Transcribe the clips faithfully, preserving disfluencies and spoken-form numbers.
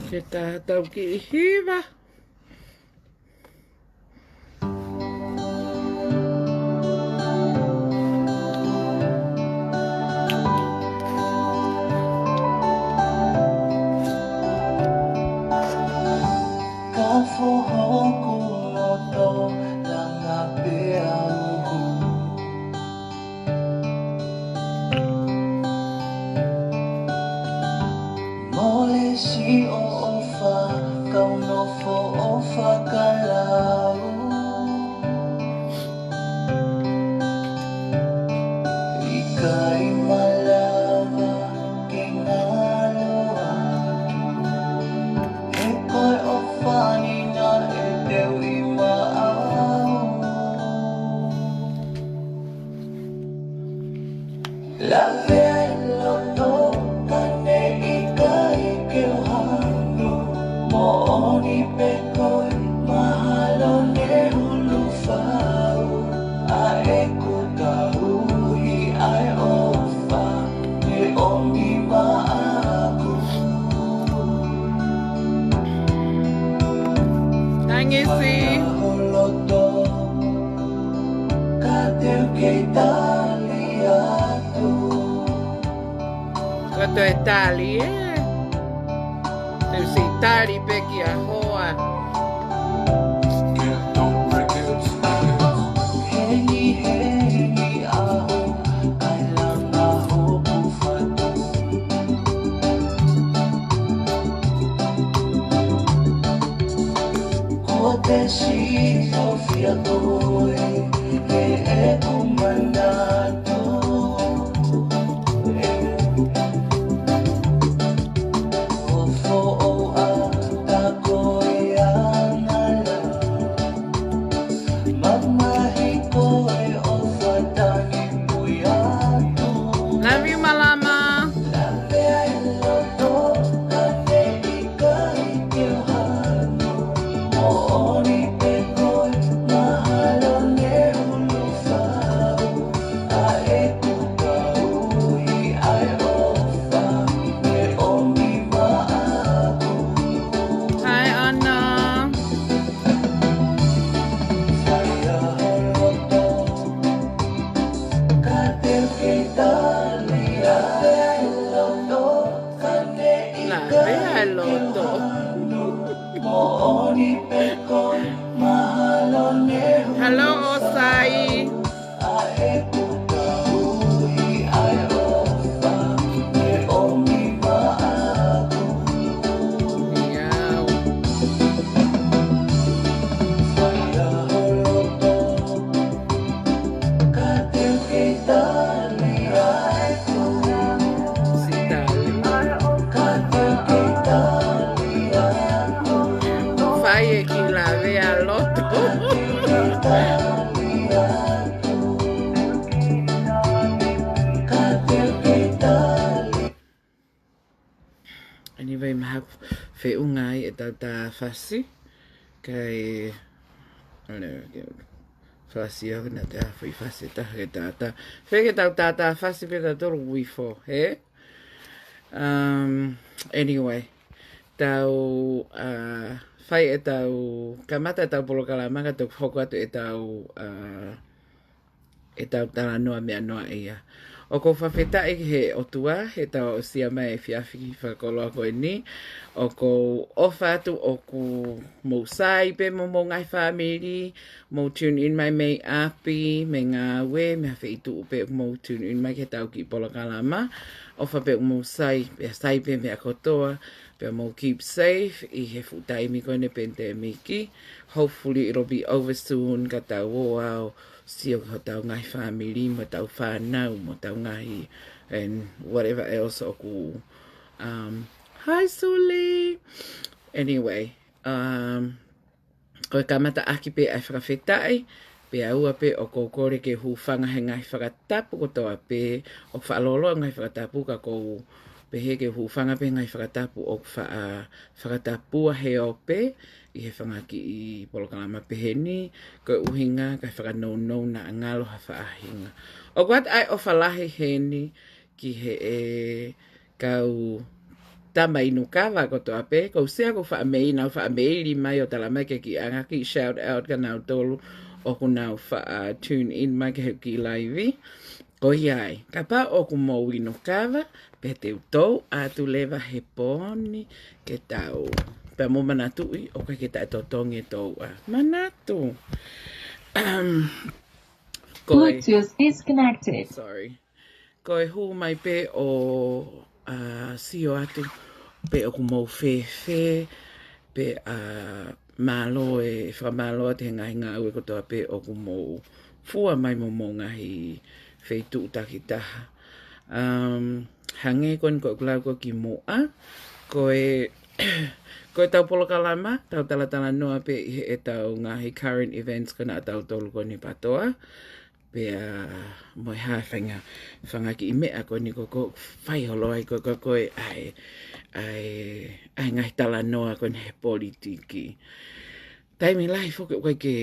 Ke tā tau kiʻi hiva. Ka foho hoku loto, langa pea uhu. Mole siʻo ʻofa, kau nofo ʻofa ka lau. ʻIkai malava ke ngalo atu. He ko e ʻofa ni naʻe teu ʻi maʻau. Lave ai loto, ka ne ʻikai ke u hanu. Moʻoni pē ko e mahalo ne hulu fau. ʻA ʻeku tauhi ʻa e ʻofa ne ʻomi maʻaku. Tangisi. Fai ho loto, ka te u kei tali atu. Ko e toe tali, ē? Te u siʻi tali pē ki a hoa. Heni, heni ʻaho, ʻai langa hoku fatu. Kuo te sitofia koe, ʻe ʻeku manatu. ʻO foʻou ʻa ta koe angahala. Mamahi ko e ʻofa tangi pui atu. Love you, Malama. Lave ai loto, ka ne ʻikai ke u hanu. Moʻoni pē ko e mahalo ne hulu fau. ʻA ʻeku tauhi ʻa e ʻofa ne ʻomi maʻaku. Hi, Anna. Fai ho loto, ka te u kei tali atu. Lave ai loto. Lave ai loto. Moʻoni pē ko e mahalo ne hulu fau. Hello, Osai. ʻA ʻeku tauhi ʻa e ʻofa ne ʻomi maʻaku. Ia. Fai ho loto, ka te u kei tali atu. Siʻi tali. Ka te u kei tali atu. Fai e kiʻi lave ai loto. Anyway, mahalo feʻunga ai ʻetau tā fasi. Kae, ʻalu, ke fasi au na te afu i fasi ta ke tā tā. Fē ke tau tā tā fasi pē tautolu uifo, hē? Um, anyway, tau, uh, fai ʻetau, kamata ʻetau polokalama ka tau hoko atu ʻetau, uh, ʻetau talanoa meʻa noa ia. ʻOku ou fakafetaʻi ki he ʻOtua, heʻetau aʻusia mai e efiafi fakakoloa ko eni. ʻOku ou ʻofa atu ʻoku mou sai pē mo homou ngaahi fāmili, mou tune in mai mei ʻapi, mei ngāue, mei ha feituʻu pē ʻoku mou tune in mai ki heʻetau kiʻi polokalama. ʻOfa pē ʻoku mou sai, pea sai pē meʻa kotoa, pea mou keep safe ʻi he fuʻu taimi ko eni pandemic. Hopefully it'll be over soon, ka tau ō ʻo sio ki hotau ngaahi fāmili, mo ʻetau fānau, mo ʻetau ngaahi, and whatever else ʻoku, um, hi, Suli. Anyway, um, ko e kamataʻaki pē ʻa e fakafetaʻi, pea ua pē ʻoku ou kole ke hūfanga he ngaahi fakatapu kotoa pē, ʻoku fakalōloa ngaahi fakatapu ka ʻoku ou pehē ke hūfanga pē ngaahi fakatapu ʻoku fa-, fakatapua he ope, ʻi he fanga kiʻi polokalama pehē ni, ko e ʻuhinga, kae fakanounou naʻa ngalo ha faʻahinga. ʻOku ʻoatu ai ʻofa lahi heni ki he, e, kau tama inu kava kotoa pē, ʻoku ou sea ʻoku faʻa meili, nau faʻa meili mai ʻo tala mai ke kiʻi ʻanga kiʻi shout out kia nautolu ʻoku nau faʻa tune in mai ki he kiʻi laivi. Ko ia ai, kapau ʻoku mou inu kava, pea te u tou atu leva he pō ni ke tau. Pea mou manatuʻi, ʻoku ʻikai ke taʻetotongi e touʻa. Manatu. Um, ko e Bluetooth disconnected. Sorry. Ko e hū mai pē ʻo, ā, sio atu pē ʻoku mou fēfē, pea, ā, mālō e fakamālō atu he ngaahi ngāue kotoa pē ʻoku mou fua mai mo hoʻomou ngaahi feituʻu takitaha. Um, hangē ko eni ko ʻeku lau ko ē kimuʻa, ko e, ko ʻetau polokalama, tau talatalanoa pē ʻi heʻetau ngaahi current events ko ena ʻatautolu ko eni PATOA. Pea mo e hā e faʻahinga, faʻahinga kiʻi meʻa ko eni ko ē ʻoku fai holo ai ko ē, ko ē, ko ē ʻa e, ʻa e, ʻa e ngaahi talanoa ko eni he politiki. Taimi lahi foki ʻoku ʻikai ke,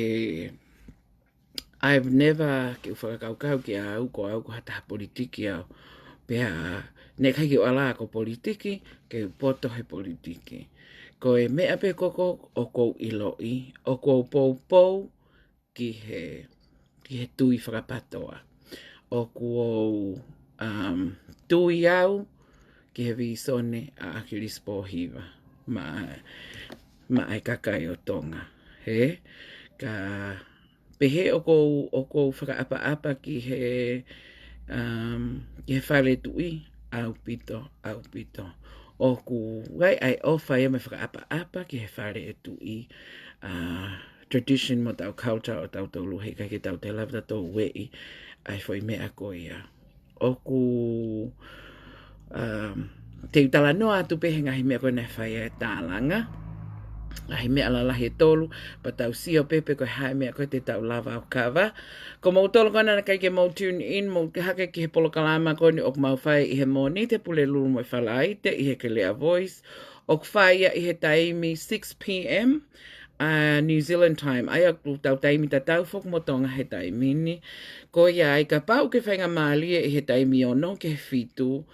I've never, ke u fakakaukau kia au, ko au ko ha taha politiki au. Pea, naʻe ʻikai ke u ʻalu ko politiki, ke u poto he politiki. Ko e meʻa pē ko ē ʻoku ou ʻiloʻi, ʻoku ou poupou, ki he, ki he tui fakapatoa. ʻOku ou, um, tui au ki he vīsone ʻa ʻAkilisi Pōhiva maʻa, maʻa e kakai ʻo Tonga. He, ka pehē ʻoku ou, ʻoku ou fakaʻapaʻapa ki he, um, ki he Fale Tuʻi, ʻaupito, ʻaupito. ʻOku ʻi ai ʻa e ʻofa ia mo e fakaʻapaʻapa ki he Fale ʻo e Tuʻi, ā, tradition mo hotau culture ʻo tautolu, heʻikai ke tau toe lava ʻo ueʻi ʻa e foʻi meʻa ko ia. ʻOku, um, te u talanoa atu pē he ngaahi meʻa ko ē naʻe fai ʻe Talanga. Ngaahi meʻa lalahi ʻe tolu, pea tau sio pē pe ko e hā e meʻa ko ē te tau lava ʻo kava. Ko moutolu ko ena naʻe ʻikai ke mou tune in, mou hake ki he polokalama ko eni ʻoku mau fai ʻi he Mōnite, Pulelulu mo e Falaite ʻi he Kelea Voice. ʻOku fai ia ʻi he taimi six p.m., ā, New Zealand time. ʻA ia ʻoku tau taimi tatau foki mo Tonga he taimi ni. Ko ia ai kapau ʻoku ke faingamālie ʻi he taimi ono ki he fitu,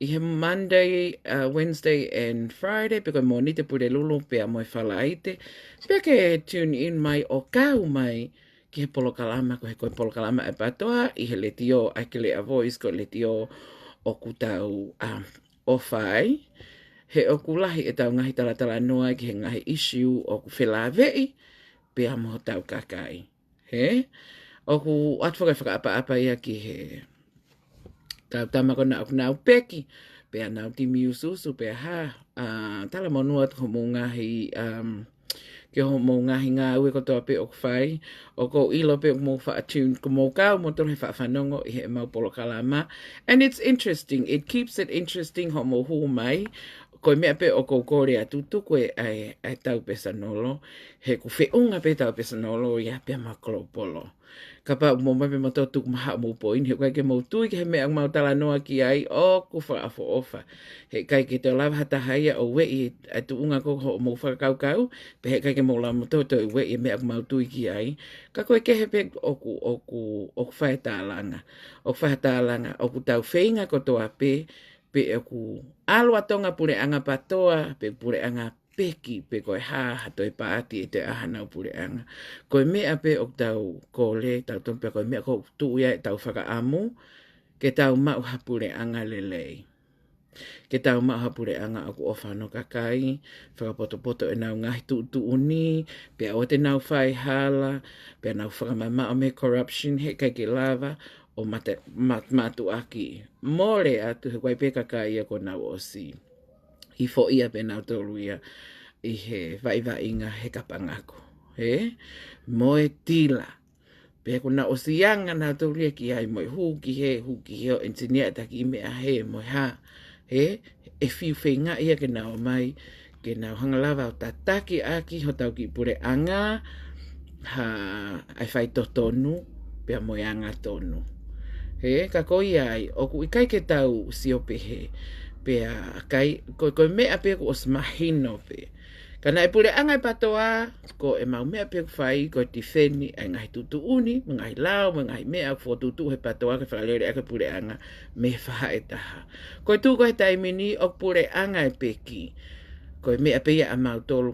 ʻi he Monday, ā, Wednesday and Friday, pe ko e Mōnite, Pulelulu pea mo e Falaite. Pea ke tune in mai ʻo kau mai ki he polokalama, ko e, ko e polokalama ʻa e PATOA ʻi he letiō ʻa e Kelea Voice, ko e letiō ʻoku tau, um, ʻofa ai. He ʻoku lahi ʻetau ngaahi talatalanoa ki he ngaahi issue ʻoku felāveʻi pea mo hotau kakai. He, ʻoku ʻoatu foki e fakaʻapaʻapa ia ki he kau tama ko ena ʻoku nau peki, pea nau timi usuusu, pea hā, ā, talamonū atu ki hoʻomou ngaahi, um, ki hoʻomou ngaahi ngāue kotoa pē ʻoku fai, ʻoku ou ʻilo pē ʻoku mou faʻa tune, ʻoku mou kau moutolu he faʻa fanongo ʻi heʻemau polokalama. And it's interesting, it keeps it interesting hoʻomou hū mai, ko e meʻa pē ʻoku ou kole atu tuku e ʻai, ʻai tau pesanolo, he ʻoku feʻunga pē tau pesanolo ia pea mo e kolopolo. Kapau ʻoku mou ʻomai pē moutolu ʻo tuku mai haʻamou poini, he ʻoku ʻikai ke mou tui ki he meʻa ʻoku mau talanoa ki ai, ʻoku fakaʻofoʻofa. Heʻikai ke toe lava ha taha ia ʻo ueʻi ʻa e tuʻunga ko ē hoʻomou fakakaukau, pea heʻikai ke mou lava moutolu ʻo toe ueʻi e meʻa ʻoku mau tui ki ai. Ka ko e kehe pē ʻoku, ʻoku, ʻoku fai ʻe Talanga. ʻOku fai ʻe Talanga, ʻoku tau feinga kotoa pē, pe ʻoku ʻalu ʻa Tonga Puleʻanga PATOA, pe puleʻanga peki, pe ko e hā ha toe paati ʻe toe ʻai haʻanau puleʻanga. Ko e meʻa pē ʻoku tau kole, tau tonu pē ko e meʻa ʻoku tuʻu ia ʻetau fakaʻamu, ke tau maʻu ha puleʻanga lelei. Ke tau maʻu ha puleʻanga ʻoku ʻofa hono kakai, fakapotopoto ʻenau ngaahi tuʻutuʻuni, pea ʻoua te nau fai hala, pea nau fakamamaʻo mei he corruption, heʻikai ke lava ʻo mate-, mat-, mātuʻaki. Mole atu he ʻoku ʻi ai pē kakai ia kuo nau ʻosi ʻi foʻia pē nautolu ia ʻi he vaʻivaʻinga he kapangaku. He? Mo e tila. Pea kuo nau ʻosi anga nautolu ia ki ai mo e hū ki hē, hū ki hē ʻo ʻenisinia ʻetau kiʻi meʻa hē mo e hā. He? ʻE fiu feinga ia ke nau ō mai, ke nau hanga lava ʻo tataki ʻaki hotau kiʻi puleʻanga, ha, ʻa e faitotonu, pea mo e angatonu. He, ka ko ia ai, ʻoku ʻikai ke tau sio pehē, pea kai, ko, ko e meʻa pē kuo ʻosi mahino pē. Ka naʻe puleʻanga e PATOA, ko ʻemau meʻa pē ʻoku fai, ko e tifeni ʻa e ngaahi tuʻutuʻuni, mo e ngaahi lao, mo e ngaahi meʻa ʻoku fokotuʻutuʻu he PATOA ke fakalele ʻaki e puleʻanga mei he faʻahitaha. Ko e tuʻu ko ē he taimi ni ʻoku puleʻanga e peki. Ko e meʻa pē ia ʻamautolu.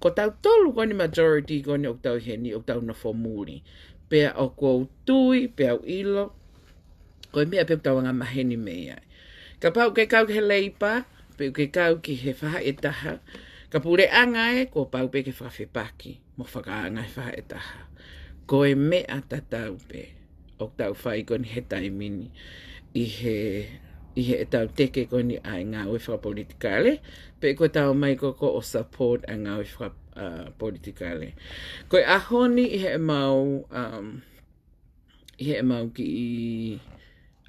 Ko tautolu ko eni majority ko eni ʻoku tau ʻi heni ʻoku tau nofo muli. Pea ʻoku ou tui, pea u ʻilo, ko e meʻa pē ʻoku tau anga maheni mei ai. Kapau ʻoku ke kau ki he Leipa, pe ʻoku ke kau ki he faʻahitaha, ka puleʻanga ē, kuo pau pē ke fakafepaki mo fakaanga he faʻahitaha. Ko e meʻa tatau pē ʻoku tau fai ko eni he taimi ni ʻi he, ʻi heʻetau teke ko eni ʻa e ngāue fakapolitikale, pe ko ʻetau mai ko ē ʻo support ʻa e ngāue faka-, uh, politikale. Ko e ʻaho ni ʻi heʻemau, um, ʻi heʻemau kiʻi,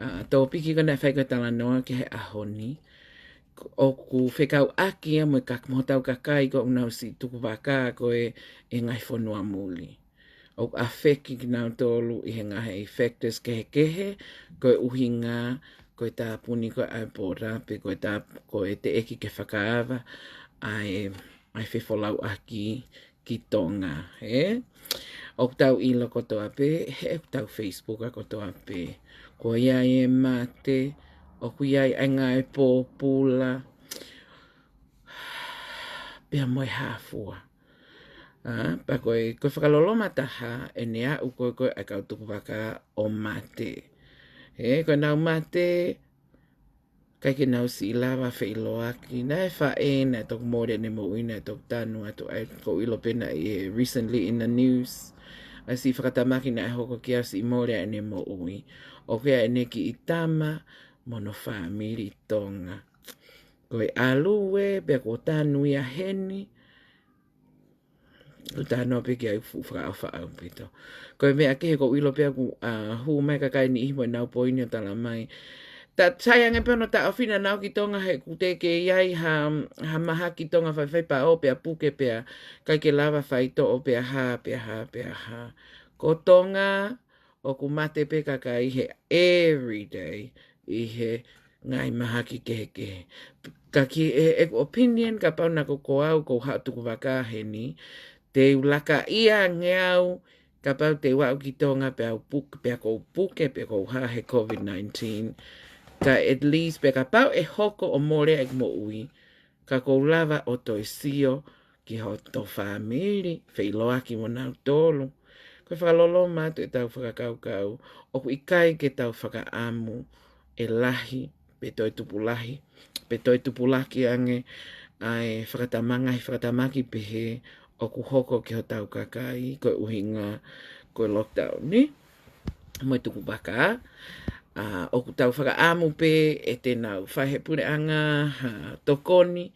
uh, tōpiki ko ē naʻe fai ko ē talanoa ki he ʻaho ni, ʻoku fekauʻaki ia mo e kak-, mo hotau kakai ko ē ʻoku nau siʻi tukuvakā ko ē ʻi he ngaahi fonua muli. ʻOku affect kinautolu ʻi he ngaahi factors kehekehe, ko e ʻuhinga, ko e tāpuni ko ē ʻa e border, pe ko e tāp-, ko e teʻeki ke fakaava ʻa e, ʻa e fefolauʻaki ki Tonga, ē? ʻOku tau ʻilo kotoa pē, he ʻoku tau Facebook ʻa kotoa pē. Ko ia e mate, ʻoku ʻi ai ʻa e ngāue pōpula, pea mo e hā fua. ʻA, pea ko e, ko e fakaloloma taha, ʻene aʻu ko ē, ko ē ʻa e kau tukuvakā ʻo mate. Ē, ko ʻenau mate, ʻikai ke nau siʻi lava feʻiloaki. Naʻe faʻē naʻe toki mole ʻene moʻui, naʻe toki tanu atu ai, ʻoku ou ʻilo pē naʻe recently in the news. ʻA e siʻi fakatamaki naʻe hoko ki ai, siʻi mole ʻene moʻui. ʻOku ʻi ai ʻene kiʻi tama mo hono fāmili Tonga. Ko e ʻalu ē, pea kuo tanu ia heni, ʻoku tanu pē ki ai, fuʻu fakaʻofa ʻaupito. Ko e meʻa kehe ʻoku ou ʻilo pē ʻoku, uh, hū mai kakai niʻihi mo ʻenau poini ʻo talamai. Ta sai ange pē hono taʻofi naʻa nau ō ki Tonga he ʻoku teʻeki ke ʻi ai ha, ha mahaki Tonga faifai pea ō pea puke pea ʻikai ke lava faitoʻo pea hā, pea hā, pea hā. Ko Tonga, ʻoku mate pē kakai he every day ʻi he ngaahi mahaki kehekehe. Ka ki he, ʻeku opinion, kapau naʻa ko au ʻoku ou haʻu tukuvakā heni, te u laka ia ange au, kapau te u aʻu ki Tonga pea u puk-, pea ʻoku ou puke, pea ʻoku ou hā he COVID nineteen. Ka at least, pea kapau ʻe hoko ʻo mole ʻeku moʻui, ka ʻoku ou lava ʻo toe sio ki hoto fāmili, feʻiloaki mo nautolu. Ko e fakaloloma atu ʻetau fakakaukau, ʻoku ʻikai ke tau fakaʻamu ʻe lahi, pe toe tupulahi, pe toe tupulaki ange ʻa e fakatamanga, ʻa e fakatamaki pehē ʻoku hoko ki hotau kakai, ko e ʻuhinga ko e lockdown ni mo e tukuvakā. ʻA, ʻoku tau fakaʻamu pē ʻe te nau fai he puleʻanga ha tokoni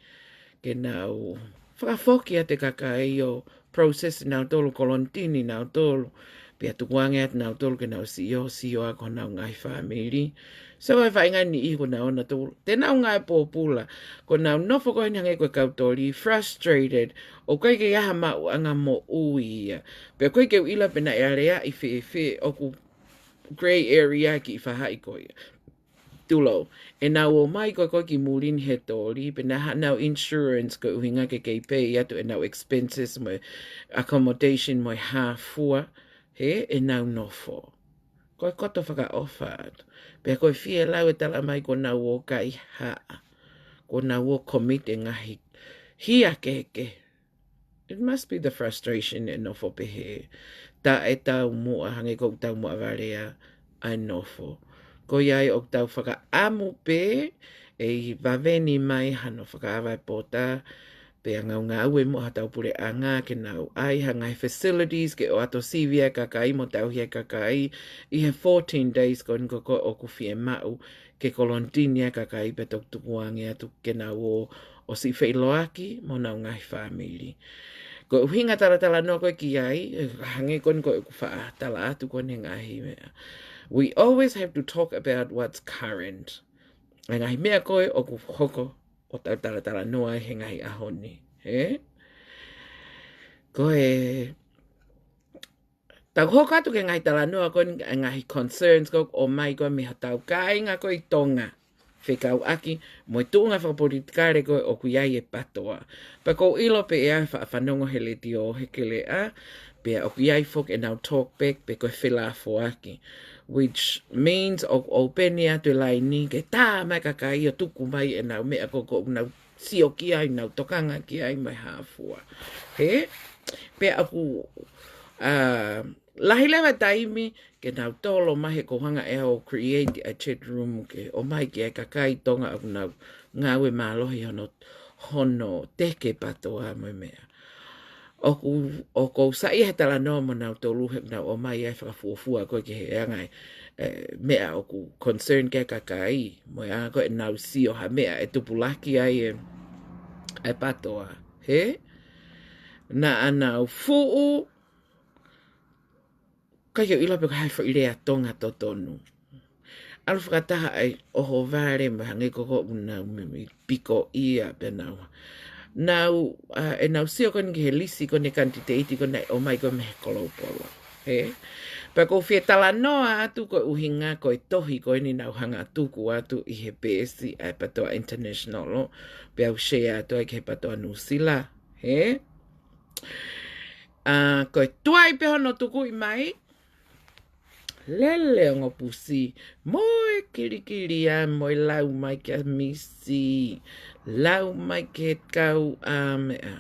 ke nau fakafoki atu e kakai ʻo process nautolu, kolonitini nautolu. Pea tukuange atu nautolu ke nau sio, sio ʻa ko honau ngaahi fāmili. So e faʻahinga niʻihi ʻoku nau ō nautolu, te nau ngāue pōpula. ʻOku nau nofo ko eni hangē ko e kau toli, frustrated, ʻoku ʻikai ke ʻi ai ha maʻuʻanga moʻui ia. Pea ʻoku ʻikai ke u ʻilo pe naʻe aleaʻi fēfē, ʻoku grey area kiʻi faʻahi ko ia. Tulou, ʻenau ō mai ko ē ko ē ki muli ni he toli, pe naʻa haʻanau insurance ko e ʻuhinga ke kei pay atu ʻenau expenses mo e accommodation mo e hā fua, he ʻenau nofo. Ko e koto fakaʻofa atu. Pea ko e fie lau e talamai ʻoku nau ō kaihaʻa. ʻOku nau ō commit e ngaahi hia kehekehe. It must be the frustration ʻe nofo pehē. Taʻe taumuʻa, hangē ko ʻetau taumuʻa valea ʻa e nofo. Ko ia ai ʻoku tau fakaʻamu pē ʻe vave ni mai hano fakaava e pota, pea ngāue mo hotau puleʻanga ke nau ʻai ha ngaahi facilities ke ʻoatu sivi e kakai mo tauhi e kakai ʻi he fourteen days ko eni ko ē ʻoku fiemaʻu ke kolonitini e kakai pea toki tukuange atu ke nau ō ʻo siʻi feʻiloaki mo honau ngaahi fāmili. Ko e ʻuhinga talatalanoa ko ē ki ai, hangē ko eni ko ʻeku faʻa tala atu ko eni ngaahi meʻa. We always have to talk about what's current. ʻA e ngaahi meʻa ko ē ʻoku hoko ʻo tau talatalanoa he ngaahi ʻaho ni, ē? Ko e tau hoko atu ki he ngaahi talanoa ko eni, ngaahi concerns ko ē ʻoku ʻomai ko ē mei hotau kāinga ko ē ʻi Tonga. fekauʻaki mo e tuʻunga fakapolitikale ko ē ʻoku ʻi ai e PATOA. Pea ʻoku ou ʻilo pē ʻe ʻi ai e faʻa fanongo he letiō he keleʻa, pea ʻoku ʻi ai foki ʻenau talkback pe ko e felāfoaki, which means ʻoku ou open atu e laini ke tā mai e kakai ʻo tuku mai ʻenau meʻa ko ē ʻoku nau sio ki ai, nau tokanga ki ai mo e hā fua. Hē? Pea ʻoku, ā, lahi leva e taimi ke nau tolo mai he ʻoku ou hanga ʻe au ʻo create a chat room ke ʻomai ki ai e kakai Tonga ʻoku nau ngāue mālohi hono, hono teke PATOA mo e meʻa. ʻOku, ʻoku ou saiʻia he talanoa mo nautolu he ʻoku nau ʻomai ai e fakafuofua ko ē ki he anga e, e, meʻa ʻoku concern ki ai e kakai, mo e anga ko ē ʻenau sio ha meʻa ʻe tupulaki ai e, e PATOA. Hē? Naʻa nau fuʻu, ʻikai ke u ʻilo pe ko e hā e foʻi lea Tonga totonu. ʻAlu fakataha ai ʻohovale mo e hangē ko ē ʻoku nau meimei piko ia pea nau. Nau, ā, ʻenau sio ko eni ki he lisi ko eni e kanititeiti ko ē naʻe ʻomai ko ē mei he Kolopolo. Hē? Pea ʻoku ou fie talanoa atu ko e ʻuhinga ko e tohi ko eni naʻa ku hanga ʻo tuku atu ʻi he peesi ʻa e PATOA International, pea u share atu ai ki he PATOA Nuʻusila. Hē? Ā, ko e tuai pē hono tukuʻi mai, lele ongo pusi, mo e kilikili ā, mo e lau mai kia Misi, lau mai ki he kau ā meʻa.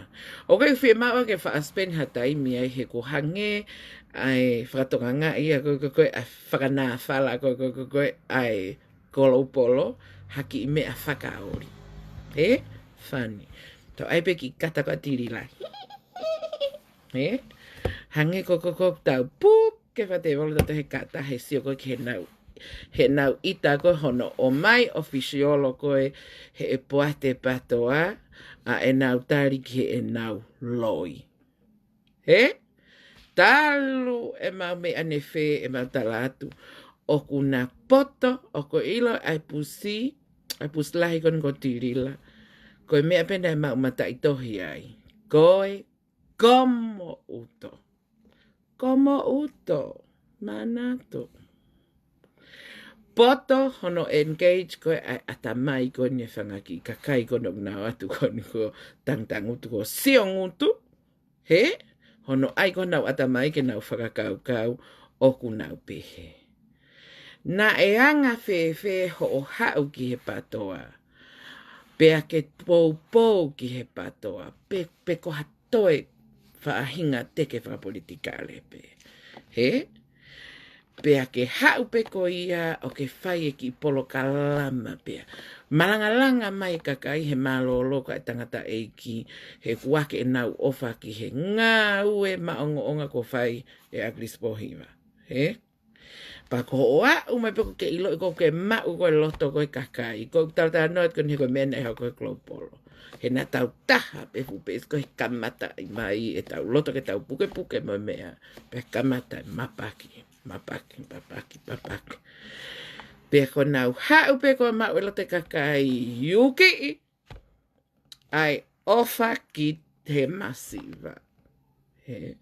ʻOku ou fiemaʻu ke faʻa spend ha taimi ai he ʻoku hangē ʻa e fakatokangaʻi ʻa ko ē ko ē ko ē ʻa e fakanāfala ko ē ko ē ko ē ko ē ʻa e Kolopolo ha kiʻi meʻa fakaoli. Hē? Fani. Tau ʻai pē kiʻi kata ko ē ʻa Tilila. Hē? Hangē ko ē ko ē ʻoku tau puke fakatēvolo tautolu he kata he sio ko ē ki heʻenau, heʻenau ʻita ko ē hono ʻomai ʻofisiolo ko ē he ʻe poate PATOA ʻa ʻenau tali ki heʻenau loi. Hē? Talu ʻemau meʻa ne fē ʻemau tala atu. ʻOku na poto, ʻoku ʻilo ʻa e pusi, ʻa e pusi lahi ko eni ko Tilila. Ko e meʻa pē naʻe maʻu mataʻitohi ai. Ko e komo ʻuto. Komo ʻuto. Manatu. Poto hono engage ko ē ʻa e ʻatamai ko eni e fanga kiʻi kakai ko ē ʻoku nau ō atu ko eni ko Tangutangutu ko Siongutu. Hē? Hono ʻai ko ē honau ʻatamai ke nau fakakaukau ʻoku nau pehē. Naʻe anga fēfē hoʻo haʻu ki he PATOA? Pea ke poupou ki he PATOA. Pe, pe ko ha toe faʻahinga teke fakapolitikale pē. Hē? Pea ke haʻu pē ko ia ʻo ke fai e kiʻi polokalama pea malangalanga mai e kakai he mālōlō ko ē ʻa e tangataʻeiki, he ʻoku ʻi ai ʻenau ʻofa ki he ngāue maʻongoʻonga kuo fai ʻe ʻAkilisi Pōhiva. Hē? Pea ko hoʻo aʻu mai pē ʻoku ke ʻiloʻi ʻoku ke maʻu ko ē e loto ko ē ʻo e kakai. Ko ʻeku talatalanoa atu ko eni he ko e meʻa naʻe hoko he Kolopolo. He naʻa tau taha pē fuʻu peesi ko ē he kamata ʻi mai ʻetau loto ke tau pukepuke mo e meʻa. Pea kamata e mapaki, mapaki, mapaki, mapaki. Pea ko ʻenau haʻu pē ko ē ʻo maʻu e loto e kakai, ʻukiʻi ʻa e ʻofa ki he masiva. Hē?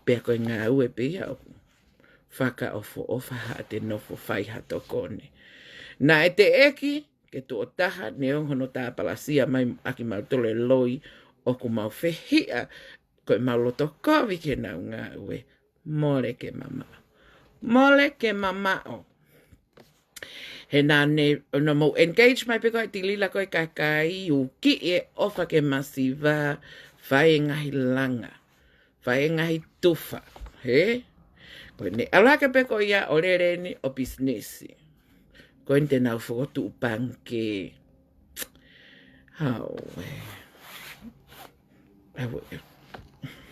Pea ko e ngāue pē ia ʻoku fakaʻofoʻofa haʻate nofo fai ha tokoni. Naʻe teʻeki ke tuʻo taha neongo hono tāpalasia mai ʻa kimautolu e loi ʻoku mau fehiʻa ko ʻemau loto kovi ki heʻenau ngāue. Mole ke mamaʻo. Mole ke mamaʻo. He naʻa ne, naʻa mou engage mai pē ko ē ʻa Tilila ko ē kakai, ʻukiʻi e ʻofa ki he masiva, fai e ngaahi langa, fai e ngaahi tufa. Hē? Ko ʻene ʻalu hake pē ko ia ʻo lele eni ʻo pisinisi. Ko eni te nau fokotuʻu pangikē. Haʻu ē. Haʻu ē.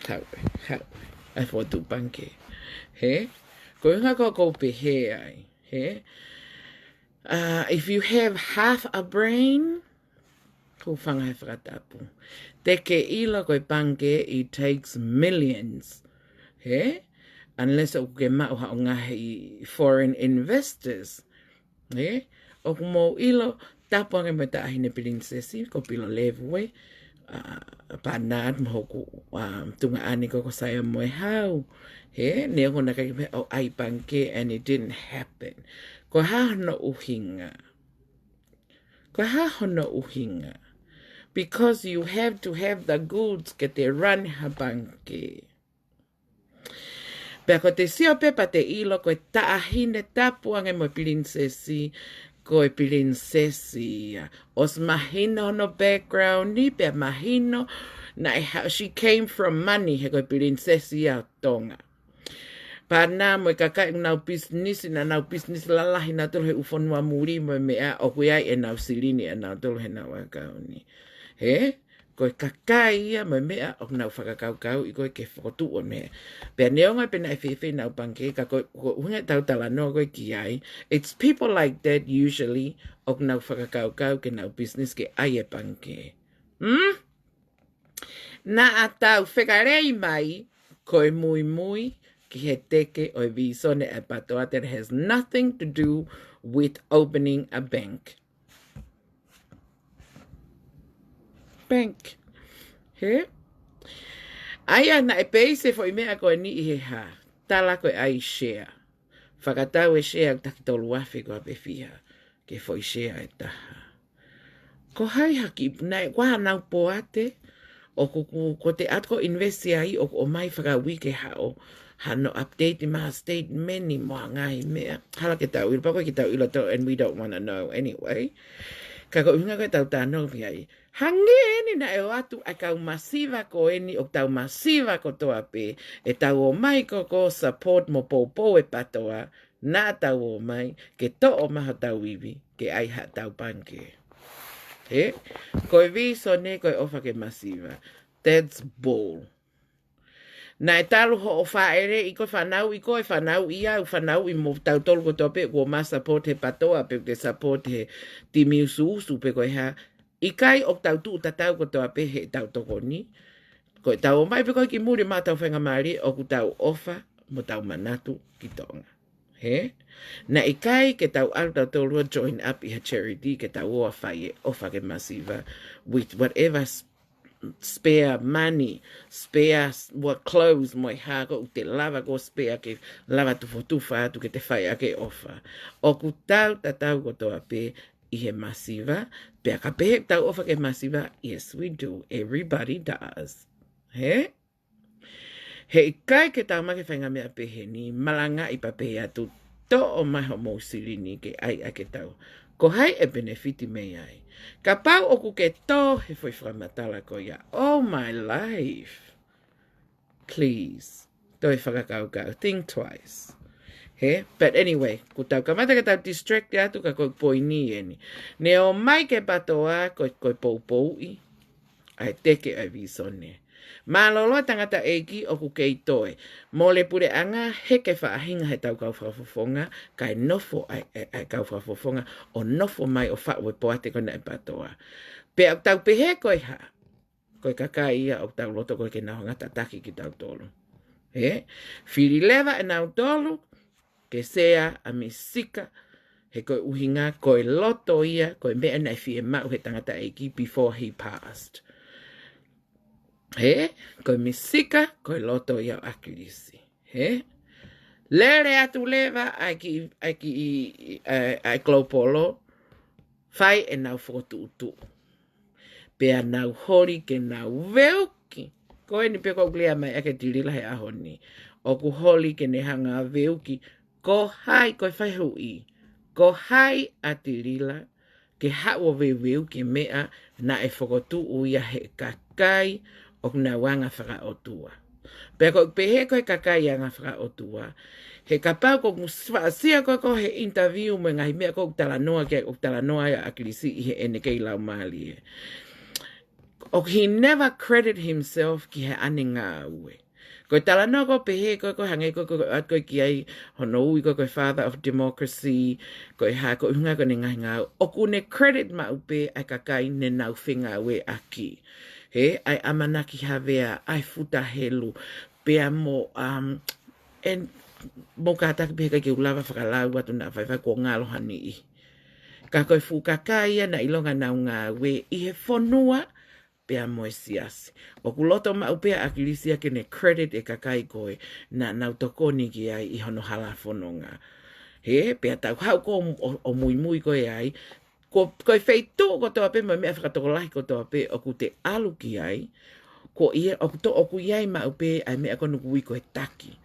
Haʻu ē. Haʻu ē. ʻA e fokotuʻu pangikē. Hē? Ko e ʻuhinga ko ē ʻoku ou pehē ai. Hē? Uh, if you have half a brain, hūfanga he fakatapu. Te ke ʻilo ko e pangikē, it takes millions. Hē? Unless ʻoku ke maʻu haʻo ngaahi foreign investors. Hē? ʻOku mou ʻilo, tapu ange mo e Taʻahine Pilinisesi, ko Pilo Levue, ʻa, Bernard mo hoku, ʻa, tuongaʻane ko ē ko Saia Moehau. Hē? Neongo naʻe ʻikai ke meʻa ʻo ʻai pangikē and it didn't happen. Ko e hā hono ʻuhinga? Pea hā hono ʻuhinga? Because you have to have the goods ke te run ha pangikē. Pea ko te sio pē pea te ʻilo ko e taʻahine tapu ange mo e pilinisesi, ko e pilinisesi ia. ʻOsi mahino hono background ni, pea mahino naʻe ha-, she came from money, he ko e pilinisesi ia ʻo Tonga. Pea naʻa mo e kakai ʻoku nau pisinisi, naʻa nau pisinisi lalahi nautolu he ʻū fonua muli mo e meʻa, ʻoku ʻi ai ʻenau silini ʻanautolu heʻenau ʻakauni. Hē? Ko e kakai ia mo e meʻa ʻoku nau fakakaukauʻi ko ē ke fokotuʻu ʻo meʻa. Pea neongo pē naʻe fēfē ʻenau pangikē, ka ko, ko e ʻuhinga ʻetau talanoa ko ē ki ai, it's people like that usually ʻoku nau fakakaukau ke nau business ke ʻai e pangikē. Hmm? Naʻa tau fekalei mai, ko e muimui ki he teke ʻo e visone ʻa e PATOA, that has nothing to do with opening a bank. Bank. Hē? ʻA ia naʻe peisi e foʻi meʻa ko eni ʻi he hā. Tala ko e ʻai share. Fakatau e share ʻoku taki tolu afe ko ē pe fiha. Ki he foʻi share ʻe taha. Ko hai ha kiʻi, naʻe ʻoku ʻi ai haʻanau poate, ʻoku, ʻoku, ko te ʻatu ko ē invest ai, ʻoku ʻomai fakauike haʻo, hano update mai ha statement ni mo ha ngaahi meʻa. Hala ke tau ʻilo, pea ʻoku ʻikai ke tau ʻilo ʻe tautolu, and we don't wanna know anyway. Ka ko e ʻuhinga ko ē ʻetau talanoa ki ai. Hangē eni naʻe ʻoatu ʻa e kau masiva ko eni ʻoku tau masiva kotoa pē, ʻetau ō mai ko ē ʻo support mo poupou e PATOA, naʻa tau ō mai ke toʻo mai hotau ivi, ke ʻai haʻatau pangikē. Hē? Ko e visone, ko e ʻofa ki he masiva. That's bull. Naʻe talu hoʻo fāʻeleʻi ko ē, fanauʻi ko ē, fanauʻi au, fanauʻi mo tautolu kotoa pē kuo ma support he PATOA, pe te support he timi usuusu pe ko e hā. ʻIkai, ʻoku tau tuʻu tatau kotoa pē heʻetau tokoni. Ko ʻetau ō mai pē ko ē ki muli maʻa ʻetau faingamālie, ʻoku tau ʻofa mo tau manatu ki Tonga. Hē? Naʻe ʻikai ke tau ʻalu tautolu ʻo join up ʻi ha charity ke tau ō ʻo fai e ʻofa ki he masiva with whatever s-, spare money, spare s-, what clothes mo e hā ko ē ʻoku te lava ko ē spare ke lava tufotufa atu ke te fai ʻaki e ʻofa. ʻOku tau tatau kotoa pē ʻi he masiva, pea ka pehē ʻoku tau ʻofa ki he masiva, yes, we do. Everybody does. Hē? Heʻikai ke tau maʻu ki he faʻahinga meʻa pehē ni, malangaʻi pea pehē atu, toʻo mai hoʻomou silini ke ʻai ʻaki ʻetau. Ko hai ʻe penefiti mei ai? Kapau ʻoku ke tō he foʻi fakamatala ko ia. Oh my life. Please. Toe fakakaukau. Think twice. Hē? But anyway, kuo tau kamata ke tau distract atu ka ko e poini eni. Naʻe ō mai ki he PATOA ko, ko e poupouʻi ʻa e teke ʻa e visone. Mālōlō e tangataʻeiki ʻoku kei toe. Mole puleʻanga, heke faʻahinga heʻetau kau fakafofonga, kae nofo ʻa e, ʻa e, ʻa e kau fakafofonga, ʻo nofo mai ʻo faʻu e poate ko ena ʻa e PATOA. Pea ʻoku tau pehē ko e hā, ko e kakai ia ʻoku tau loto ko ē ke nau hanga tataki kitautolu. Hē? Fili leva ʻe nautolu, ke sea ʻa Misika, he ko e ʻuhinga, ko e loto ia, ko e meʻa naʻe fiemaʻu he tangataʻeiki before he passed. Hē? Ko e Misika, ko e loto ia ʻo ʻAkilisi. Hē? Lele atu leva ʻa e kiʻi, ʻa e kiʻi, ʻa e, ʻa e Global, fai ʻenau fokotuʻutuʻu. Pea nau holi ke nau veuki. Ko eni pē ʻoku ou lea mai ʻaki ʻa Tilila he ʻaho ni. ʻOku holi ke ne hanga veuki. Ko hai, ko e fehuʻi. Ko hai ʻa Tilila ke haʻu ʻo veuveuki e meʻa naʻe fokotuʻu ia he kakai ʻoku nau anga fakaʻotua. Pea ko e pehē ko e kakai anga fakaʻotua. He kapau ko ʻeku faʻa sio ko ē ko ē he interview mo e ngaahi meʻa ko ē ʻoku talanoa ki ai, ʻoku talanoa ai ʻa ʻAkilisi ʻi heʻene kei laumālie. ʻOku he never credit himself ki heʻene ngāue. Ko e talanoa ko ē pehē ko ē ko ē hangē ko ē ko ē ʻoatu ko ē ki ai hono ui ko ē ko e father of democracy, ko e hā ko e ʻuhinga ko ʻene ngaahi ngāue. ʻOku ne credit maʻu pē ʻa e kakai ne nau fengāueʻaki. Hē, ʻa e ʻAmanaki Havea, ʻa e Futa Helu, pea mo, um, ʻe, mou kātaki pē he ʻikai ke u lava fakalau atu naʻa faifai kuo ngalo ha niʻihi. Ka ko e fuʻu kakai ia naʻe ʻilonga ʻenau ngāue ʻi he fonua pea mo e siasi. ʻOku loto maʻu pē ʻa ʻAkilisi ia ke ne credit e kakai ko ē naʻa nau tokoni ki ai ʻi hono hala fononga. Hē, pea tau haʻu ko ē ʻo, ʻo muimui ko ē ai, Ko, ko e feituʻu kotoa pē mo e meʻa fakatokolahi kotoa pē ʻoku te ʻalu ki ai, ko ia, ʻoku to, ʻoku ʻi ai maʻu pē ʻa e meʻa ko ē ʻoku ui ko e taki.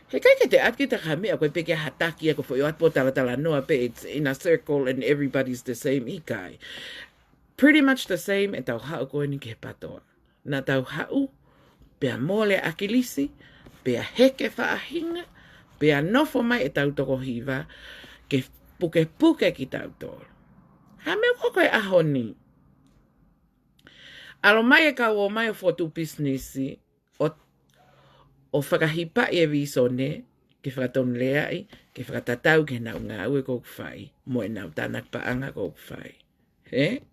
He ʻikai ke te ʻatu kita ha meʻa ko e pē ke ha taki ia ko e foʻi ʻoatu pō talatalanoa pē, it's in a circle and everybody's the same, ʻikai. Pretty much the same ʻetau haʻu ko eni ki he PATOA. Naʻa tau haʻu, pea mole ʻa ʻAkilisi, pea heke faʻahinga, pea nofo mai ʻetau toko hiva, ke pukepuke kitautolu. Ha meʻa ko ē ko e ʻaho ni. ʻAlu mai e kau ō mai ʻo fokotuʻu pisinisi, ʻo, ʻo fakahipaʻi e vīsone, ke fakatonuleaʻi, ke fakatatau ki heʻenau ngāue ʻoku fai, mo ʻenau tānaki paʻanga ʻoku fai. He?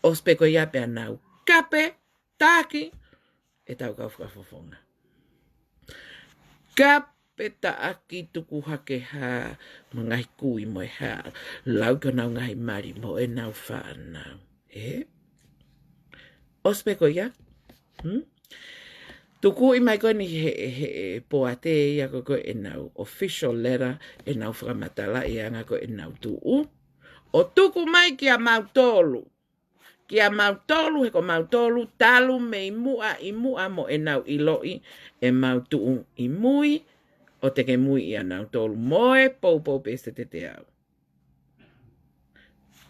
ʻOsi pē ko ia pea nau kape taʻaki ʻetau kau fakafofonga. Kape taʻaki tuku hake hā mo e ngaahi kui mo e hā, lau ki honau ngaahi mali mo ʻenau fānau. He? ʻOsi pē ko ia? Hmm? Tukuʻi mai ko eni he, he, he poate ia ko ē ko ʻenau official letter, ʻenau fakamatalaʻi ʻa e anga ko ē ʻenau tuʻu. ʻO tuku mai kia mautolu. Kia mautolu, he ko mautolu, talu mei muʻa ʻi muʻa mo ʻenau ʻiloʻi ʻemau tuʻu ʻi mui, ʻo te ke mui ʻia nautolu mo e poupou pē se te te au.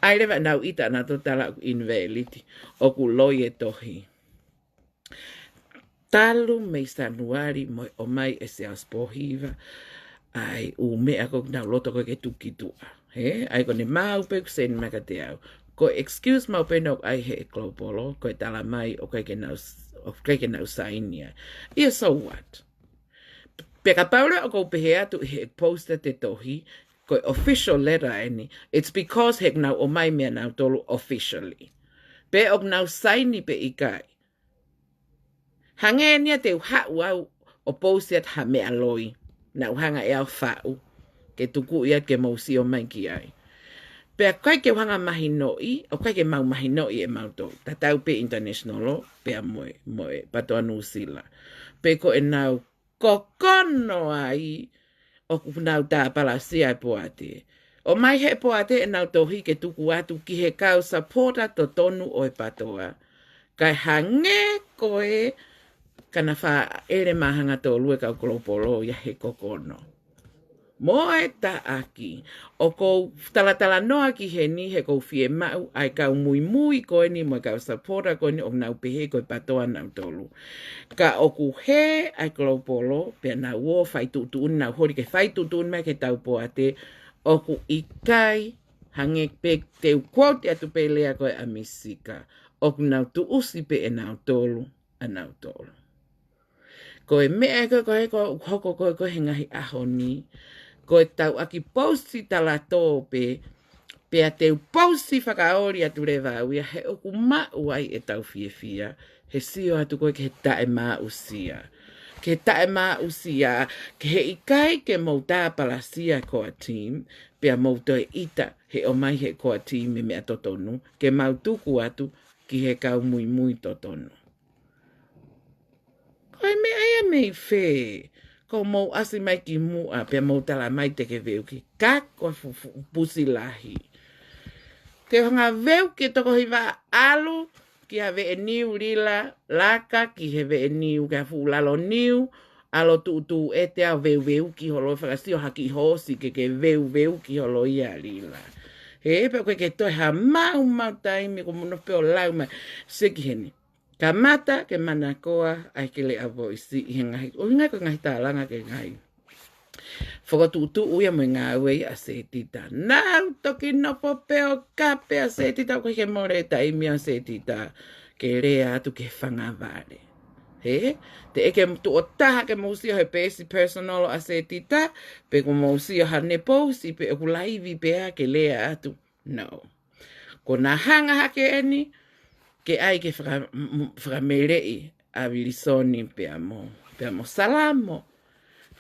ʻAi leva ʻenau ʻita ʻanautolu tala ʻoku invalid, ʻoku loi e tohi. Talu mei Sānuali mo e ʻomai ʻe Siaosi Pōhiva ʻa e ʻū meʻa ko ē ʻoku nau loto ko ē ke tuku ki tuʻa. He? ʻAi ko ʻene maʻu pē ʻoku send mai kiate au. Ko e excuse maʻu pē ʻoku ʻai he Global, ko e tala mai ʻoku ʻikai ke nau, ʻoku ʻikai ke nau sign ia. ʻIa, so what? Pea kapau leva ʻoku ou pehē atu he post ʻa e tohi, ko e official letter eni, it's because he ʻoku nau ʻomai meia nautolu officially. Pe ʻoku nau sign pē ʻikai. Hangē ni ia te u haʻu au ʻo post atu ha meʻa loi, naʻa ku hanga ʻe au ʻo faʻu, ke tuku ia ke mou sio mai ki ai. Pea ʻikai ke u hanga mahinoʻi, ʻoku ʻikai ke mau mahinoʻi ʻe mautolu. Tatau pē international law, pea mo e, mo e PATOA Nuʻusila. Pe ko ʻenau kokono ai, ʻoku nau tāpalasia e poate. ʻOmai he poate ʻenau tohi ke tuku atu ki he kau supporter totonu ʻo e PATOA. Kae hangē ko e ka na fāʻele mā hangatolu e kau Global ia he kokono. Mo e taʻaki, ʻoku ou talatalanoa ki heni he ʻoku ou fiemaʻu ʻa e kau muimui ko eni mo e kau supporter ko eni ʻoku nau pehē ko e PATOA nautolu. Ka ʻoku hē ʻa e Global, pea nau ō fai tuʻutuʻuni, nau holi ke fai tuʻutuʻuni mai ke tau poate, ʻoku ʻikai, hangē pē te u quote atu pē lea ko ē ʻa Misika, ʻoku nau tuʻusi pē ʻe nautolu ʻa nautolu. Ko e meʻa ko ē ko ē ʻoku hoko ko ē ko ē he ngaahi ʻaho ni, ko e tau ʻaki post talatō pē, pea te u post fakaoli atu leva au ia he ʻoku maʻu ai ʻetau fiefia, he sio atu ko ē ki he taʻemāʻusia. Ki he taʻemāʻusia, ki he ʻikai ke mou tāpalasia core team, pea mou toe ʻita he ʻomai he core team e meʻa totonu, ke mau tuku atu ki he kau muimui totonu. Ko e meʻa ia mei fē, ko mou ʻasi mai ki muʻa, pea mou tala mai te ke veuki, ka ko e fu-, fu-, pusi lahi. Te u hanga veuki e toko hiva ʻalu ki ha veʻe niu Lila, laka ki he veʻe niu, ki ha fuʻu lalo niu, ʻalu tuʻutuʻu ʻete ʻo veuveuki holo, fakasio ha kiʻi hoosi ke ke veuveuki holo ia Lila. He pea ko e ke toe ha maumau taimi ko mono pē ʻo lau mai, se ki heni. Kamata ke manakoa ʻa e ke lea voisi ʻi he ngaahi, ʻuhinga ko e ngaahi tālanga ki he ngaahi fokotuʻutuʻu ia mo e ngāue ia ʻa Setita. Nau toki nofo pē ʻo kape ʻa Setita, ʻoku ʻikai ke mole e taimi ʻa Setita ke lea atu ki he fanga vale. He? Teʻeki ke tuʻo taha ke mou sio he peesi personal ʻa Setita, pe ko mou sio haʻane post pē ʻoku laivi pē ʻa e ke lea atu. No. Ko ʻena hanga hake eni, ke ʻai ke faka-, m-, m-, fakameleʻi ʻa Vilisoni pea mo, pea mo Salamo.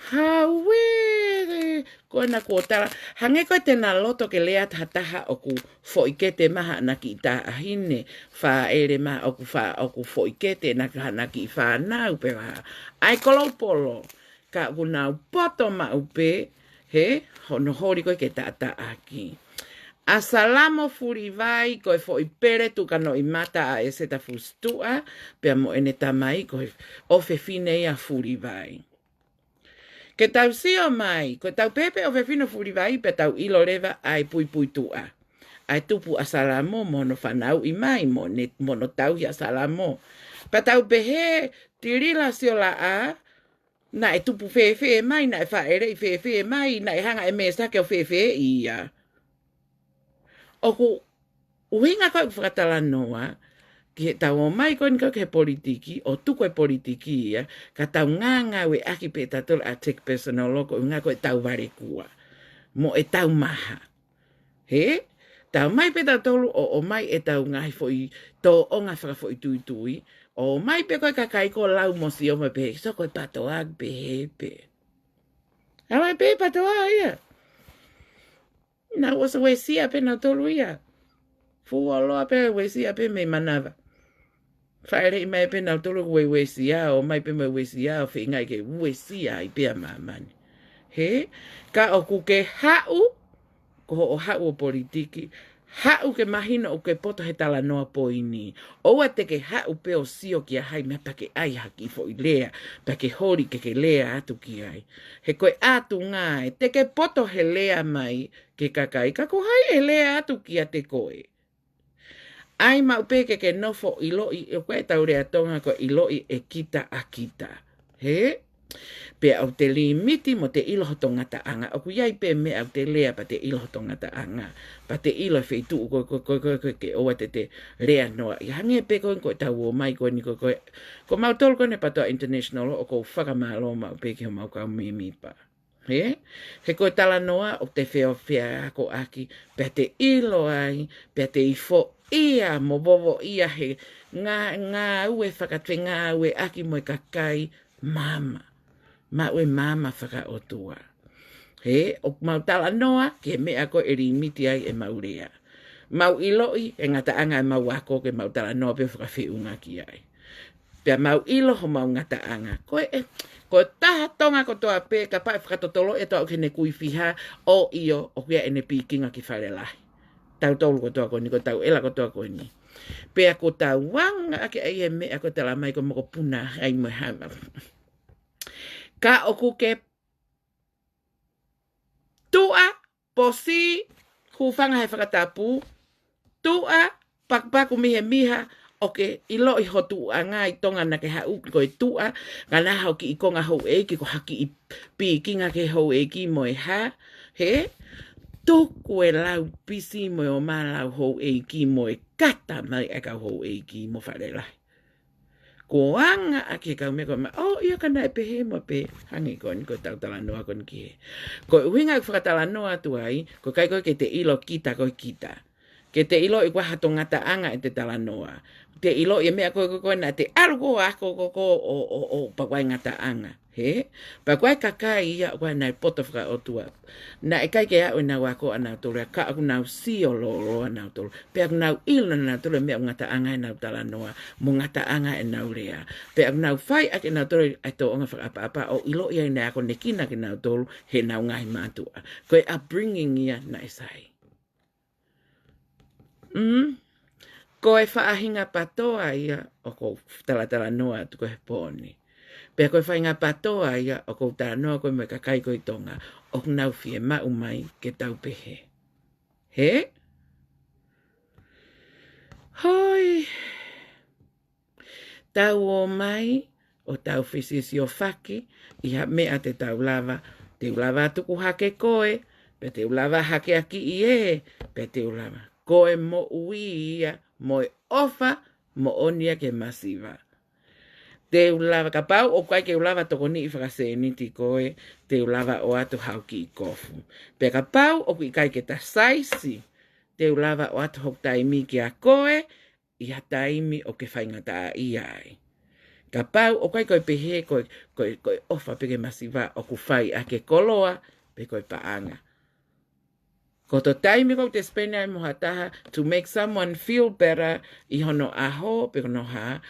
Hauele, ko ʻena kuo tala, hangē ko ē te na loto ke lea atu ha taha ʻoku foʻi kete mā haʻana kiʻi taʻahine, fāʻele mā ʻoku fā-, ʻoku foʻi kete ʻena haʻana kiʻi fānau pē ha. ʻAi Global, ka ʻoku nau poto maʻu pē, he, hono holi ko ē ke taʻataʻaki. ʻA Salamo Fulivai, ko e foʻi pele tuʻu ki hono ʻi mata ʻa ʻEseta Fusituʻa, pea mo ʻene tamai ko e ʻofefine ia Fulivai. Ke tau sio mai, ko ʻetau pehē pē ʻofefine Fulivai pea tau ʻilo leva ʻa e puipuituʻa. ʻA e tupu ʻa Salamo mo hono fanauʻi mai, mo ne, mo hono tauhi ʻa Salamo. Pea tau pehē, Tilila Siolaʻa, naʻe tupu fēfē mai, naʻe fāʻeleʻi fēfē mai, naʻe hanga ʻe Mēsake ʻo fēfēʻi ia. ʻOku ʻuhinga ko ē ʻeku fakatalanoa, ki heʻetau ō mai ko eni ko ē ki he politiki, ʻo tuku e politiki ia, ka tau ngāngāueʻaki pē tautolu ʻa e take personal ko e ʻuhinga ko ʻetau valekua. Mo ʻetau maha. Hē? Tau ō mai pē tautolu ʻo, ʻomai ʻetau ngaahi foʻi tōʻonga fakafoʻituitui, ʻo ō mai pē ko e kakai ko lau mo sio mai pē, so ko e PATOA pē he pē. Hala pē PATOA ia. Naʻa ʻosi uesia pē nautolu ia. Fuoloa pē uesia pē mei manava. Fāʻeleʻi mai pē nautolu uesia, ō mai pē mo uesia, ʻo feingaʻi ke uesia ai pē ʻa māmani. Hē? Ka ʻoku ke haʻu, ko hoʻo haʻu ʻo politiki, haʻu ke mahino ʻoku ke poto he talanoa poini. ʻOua te ke haʻu pē ʻo sio kia hai meʻa pea ke ʻai ha kiʻi foʻi lea, pea ke holi ke ke lea atu ki ai. He ko e ʻatunga ē, te ke poto he lea mai ki he kakai, ka ko hai ʻe lea atu kiate koe. ʻAi maʻu pē ke ke nofo ʻiloʻi, ʻoku ʻi ai ʻetau lea Tonga ko e ʻiloʻi ʻe kita ʻa kita. Hē? Pea ʻoku te limiti mo te ʻilo hoto ngataʻanga. ʻOku ʻi ai pē meʻa ʻoku te lea pea te ʻilo hoto ngataʻanga. Pea te ʻilo e feituʻu ko, ko, ko, ko, ko, ke ʻoua te te lea noa. ʻI hangē pē ko, ko ʻetau ō mai ko eni ko, ko, ko mautolu ko eni PATOA International ʻoku ou fakamālō maʻu pē ki homau kau mēmipa. Hē? He ko e talanoa ʻoku te feofeakoʻaki, pea te ʻilo ai, pea te ifoʻia mo vovoʻia he ngā, ngāue fakatue ngāueʻaki mo e kakai maama. Maʻu e maama fakaʻotua. Hē? ʻOku mau talanoa ki he meʻa ko ē ʻe limiti ai ʻemau lea. Mau ʻiloʻi e ngataʻanga ʻemau ako ke mau talanoa pē ʻo fakafeʻunga ki ai. Pea mau ʻilo homau ngataʻanga. Ko e, ko e taha Tonga kotoa pē, kapau ʻe fakatotolo ʻe toa ʻoku ʻi hene kui fiha, ʻo ʻio, ʻoku ʻi ai ʻene pikinga ki Falelahi. Tautolu kotoa ko eni, ko ʻetau ʻela kotoa ko eni. Pea ko ʻetau anga ake ai e meʻa ko e tala mai ko e mokopuna ai mo e hama. Ka ʻoku ke tuʻa, posi, hūfanga he fakatapu, tuʻa, pakupaku mihemiha, ʻoku ke ʻiloʻi ho tuʻuʻanga ʻi Tonga naʻa ke haʻu ko e tuʻa, ka naʻa hau kiʻi konga houʻeiki ko ha kiʻi pikinga ki he houʻeiki mo e hā, hē? Tuku e lau pisi mo e ō mai lau houʻeiki mo e kata mai ʻa e kau houʻeiki mo Falelahi. Ko e anga ʻaki e kau meʻa ko ē mai, ʻo ʻio ka naʻe pehē mo pē hangē ko eni ko ʻetau talanoa ko eni ki hē. Ko e ʻuhinga ʻeku fakatalanoa atu ai, ko e ʻikai ko ē ke te ʻilo kita ko e kita. Ke te ʻiloʻi ko e hā hoto ngataʻanga ʻete talanoa. Te ʻiloʻi e meʻa ko ē ko ē naʻa te ʻalu ko ē ako ko ē ko ē ʻo, ʻo, ʻo, pea ko e ngataʻanga. Hē? Pea ko e kakai ia, ko e naʻe poto fakaʻotua. Naʻe ʻikai ke aʻu ʻenau ako ʻanautolu ia ka ʻoku nau sio lōloa nautolu. Pea ʻoku nau ʻilo nautolu e meʻa ʻoku ngataʻanga ʻenau talanoa, mo ngataʻanga ʻenau lea. Pea ʻoku nau fai ʻaki ʻenautolu e tōʻonga fakaʻapaʻapa ʻo ʻiloʻi ai naʻe akonekina kinautolu heʻenau ngaahi mātuʻa. Ko e upbringing ia naʻe sai. Mm. Ko e faʻahinga PATOA ia ʻoku ou talatalanoa atu ko ē he pō ni. Pea ko e faʻahinga PATOA ia ʻoku ou talanoa ko ē mo e kakai ko ē ʻi Tonga, ʻoku nau fiemaʻu mai ke tau pehē. Hē? Hoi. Tau ō mai, ʻo tau fesiosiofaki, ʻi ha meʻa te tau lava, te u lava tuku hake koe, pea te u lava hakeakiʻi ē, pea te u lava. Ko e moʻui ia, mo e ʻofa, moʻoni ia ki he masiva. Te u lava, kapau ʻoku ʻikai ke u lava tokoniʻi fakasēniti koe, te u lava ʻoatu hau kiʻi kofu. Pea kapau ʻoku ʻikai ke ta saisi, te u lava ʻoatu hoku taimi kia koe, ʻi ha taimi ʻoku ke faingataʻaʻia ai. Kapau ʻoku ʻikai ko e pehē, ko e, ko e, ko e ʻofa pē ki he masiva ʻoku fai ʻaki e koloa, pe ko e paʻanga. Ko hoto taimi ʻoku te spend ai mo ha taha, to make someone feel better, ʻi hono ʻaho, pe ko hono hā,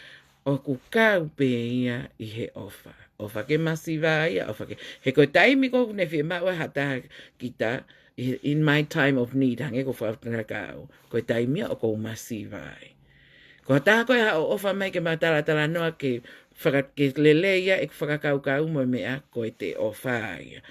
ʻoku kau pē ia ʻi he ʻofa. ʻOfa ki he masiva ia, ʻofa ki he. He ko e taimi ʻoku ne fiemaʻu ai ha taha kita, I- in my time of need, hangē ko e fakatanakau, ko e taimi ia ʻoku ou masiva ai. Ko ha taha ko ē haʻu ʻo ʻofa mai ke ma talatalanoa ke faka- ke lelei ia ʻeku fakakaukau mo e meʻa, ko e te ʻofa ia.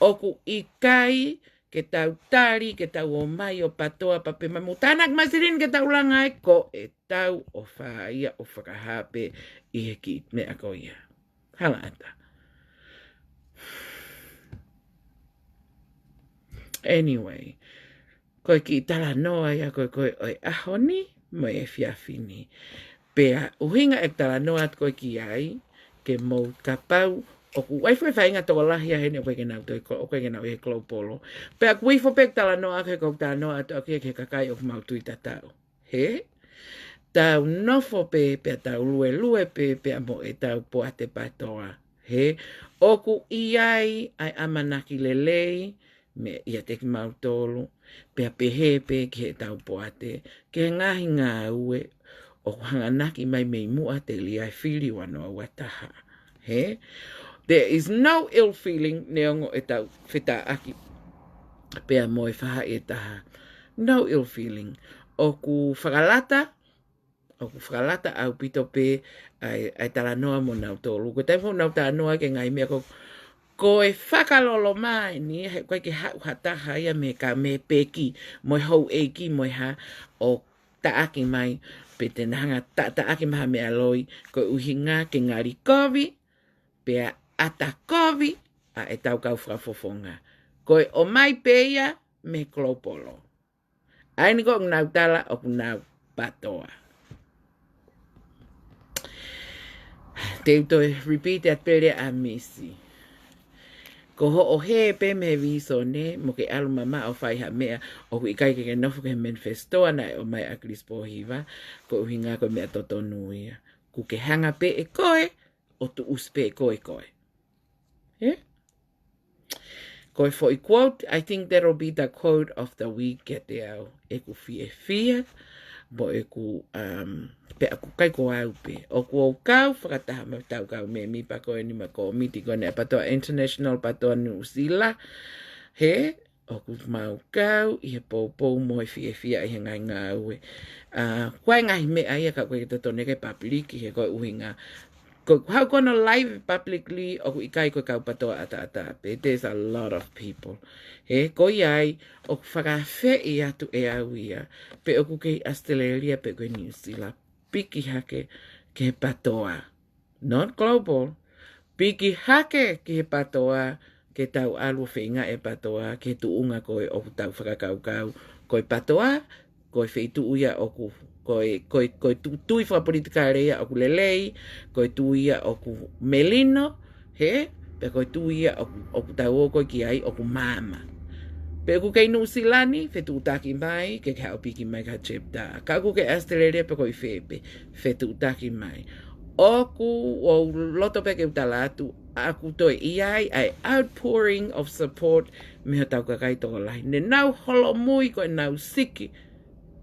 ʻOku ʻikai ke tau tali, ke tau ō mai ʻo PATOA pea pehē mai mou tānaki mai Silini ke tau langa ai, ko e tau ʻofa ia ʻo fakahā pē ʻi he kiʻi meʻa ko ia. Hala ʻatā. Anyway, ko e kiʻi talanoa ia ko ē ko ē ʻo e ʻaho ni mo e efiafi ni. Pea ʻuhinga ʻeku talanoa atu ko ē ki ai, ke mou kapau ʻoku ʻi ai e faʻahinga tokolahi ia heni ʻoku ʻikai ke nau toe ko- ʻoku ʻikai ke nau ʻi he Global. Pea ʻoku ʻi ai foki pē ʻeku talanoa ko ē ʻoku ou talanoa atu ʻaki ia ki he kakai ʻoku mau tui tatau. Hē? Tau nofo pē, pea tau luelue pē, pea mo ʻetau poate PATOA. Hē? ʻOku ʻi ai ʻa e ʻamanaki lelei, mei ʻiate kimautolu, pea pehē pē ki heʻetau poate, ki he ngaahi ngāue ʻoku hanganaki mai mei muʻa telia e fili ua noa ua taha. Hē? There is no ill feeling, neongo ʻetau fetāʻaki pea mo e faʻahi ʻe taha. No ill feeling. ʻOku fakalata, ʻoku fakalata ʻaupito pē ʻa e, ʻa e talanoa mo nautolu. Ko e taimi ʻoku nau talanoa ki he ngaahi meʻa ko, ko e fakaloloma eni, he ʻoku ʻikai ke haʻu ha taha ia mei he ka- mei he peki, mo e houʻeiki, mo e hā, ʻo taʻaki mai, pe te na hanga ʻo ta- taʻaki mai ha meʻa loi, ko e ʻuhinga ke ngali kovi, pea ʻata kovi ʻa ʻetau kau fakafofonga. Ko e ʻomai pē ia mei he Global. ʻA eni ko ē ʻoku nau tala ʻoku nau PATOA. Te u toe repeat atu pē leva ʻa Misi. Ko hoʻo hē pē mei he vīsone, mo ke ʻalu mamaʻo ʻo fai ha meʻa, ʻoku ʻikai ke ke nofo ki he manifesto naʻe ʻomai ʻe ʻAkilisi Pōhiva, ko e ʻuhinga ko e meʻa totonu ia. Kuo ke hanga pē ʻe koe ʻo tuʻusi pē ʻe koe koe. Hē? Ko e foʻi quote, I think that'll be the quote of the week kiate au. ʻEku fiefia, mo ʻeku, um, pea ʻoku ʻikai ko au pē. ʻOku ou kau fakataha mo ʻetau kau mēmipa ko eni mei he kōmiti ko eni ʻa e PATOA International, PATOA Nuʻusila. Hē? ʻOku mau kau ʻi he poupou mo e fiefia ʻi he ngaahi ngāue. ʻA, ko e ngaahi meʻa ia ka ʻoku ʻikai totonu ke papiliki he ko e ʻuhinga. Ko e haʻu ko ē ʻo live publicly ʻoku ʻikai ko e kau PATOA ʻataʻatā pē. There's a lot of people. Hē, ko ia ai, ʻoku fakaafeʻi atu ʻe au ia, pe ʻoku kei ʻAositelēlia, pe ko e Nuʻusila. Piki hake ki he PATOA. Not Global. Piki hake ki he PATOA, ke tau ʻalu ʻo feinga e PATOA, ki he tuʻunga ko ē ʻoku tau fakakaukau. Ko e PATOA, ko e feituʻu ia ʻoku, ko e, ko e, ko e tu- tui fakapolitikale ia ʻoku lelei, ko e tui ia ʻoku melino, hē, pea ko e tui ia ʻoku, ʻoku tau ō ko ē ki ai ʻoku maama. Pe ʻoku kei Nuʻusila ni, fetuʻutaki mai, ke ke haʻu ʻo piki mai ki ha chapter. Ka ʻoku kei ʻAositelēlia pe ko e fē pē, fetuʻutaki mai. ʻOku ou loto pē ke u tala atu, ʻoku toe ʻi ai ʻa e outpouring of support mei hotau kakai tokolahi. Ne nau holomui ko ʻenau siki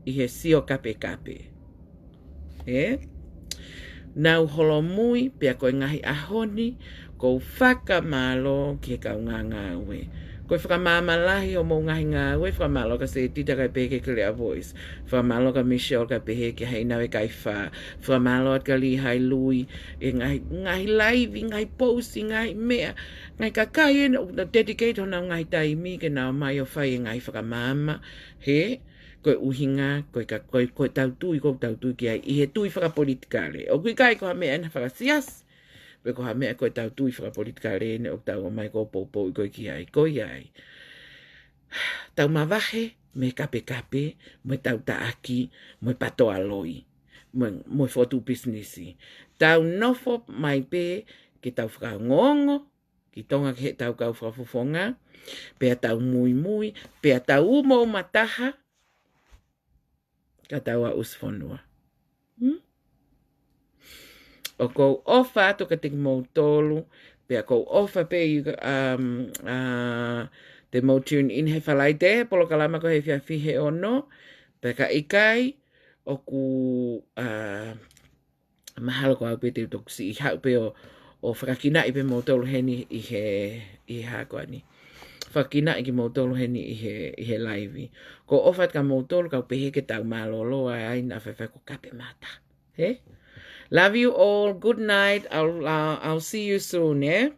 ʻi he sio kapekape. Hē? Nau holomui, pea ko e ngaahi ʻaho ni, ʻoku ou fakamālō ki he kau ngāngāue. Ko e fakamaama lahi ʻo hoʻomou ngaahi ngāue, fakamālō kia Setita kae pehē kia Clear Voice. Fakamālō kia Michelle kae pehē kia Haʻinau ʻe Kaifā. Fakamālō atu kia Lihai Lui, ʻi he ngaahi, ngaahi live, ngaahi post, ngaahi meʻa. Ngaahi kakai ena ʻoku nau dedicate honau ngaahi taimi ke nau ō mai ʻo fai e ngaahi fakamaama. Hē? Ko e ʻuhinga, ko e ka- ko e, ko ʻetau tui, ko ʻetau tui ki ai, ʻi he tui fakapolitikale. ʻOku ʻikai ko ha meʻa ena fakasiasi, pe ko ha meʻa ko ʻetau tui fakapolitikale ena ʻoku tau ō mai ʻo poupouʻi ko ē ki ai, ko ia ai. Tau mavahe mei he kapekape, mo ʻetau taʻaki, mo e PATOA loi, mo, mo e fokotuʻu pisinisi. Tau nofo mai pē ke tau fakaongoongo ki Tonga ki heʻetau kau fakafofonga, pea tau muimui, pea tau umauma taha, ka tau aʻusi fonua. Hmm? ʻOku ou ʻofa atu kiate kimoutolu, pea ʻoku ou ʻofa pē ʻi, um, uh, te mou tune in he Falaite, polokalama ko ē he efiafi he ono, pea ka ʻikai, ʻoku, uh, mahalo ko au pē te u toki siʻi haʻu pē ʻo, ʻo fakakinaʻi pē moutolu heni ʻi he, ʻi he hā ko eni. fakakinaʻi kimoutolu heni ʻi he, ʻi he live. Ko e ʻofa atu kia moutolu, kau pehē ke tau mālōlō ai, naʻa faifai ko Kape Mata. He? Love you all. Good night. I'll, uh, I'll see you soon, eh?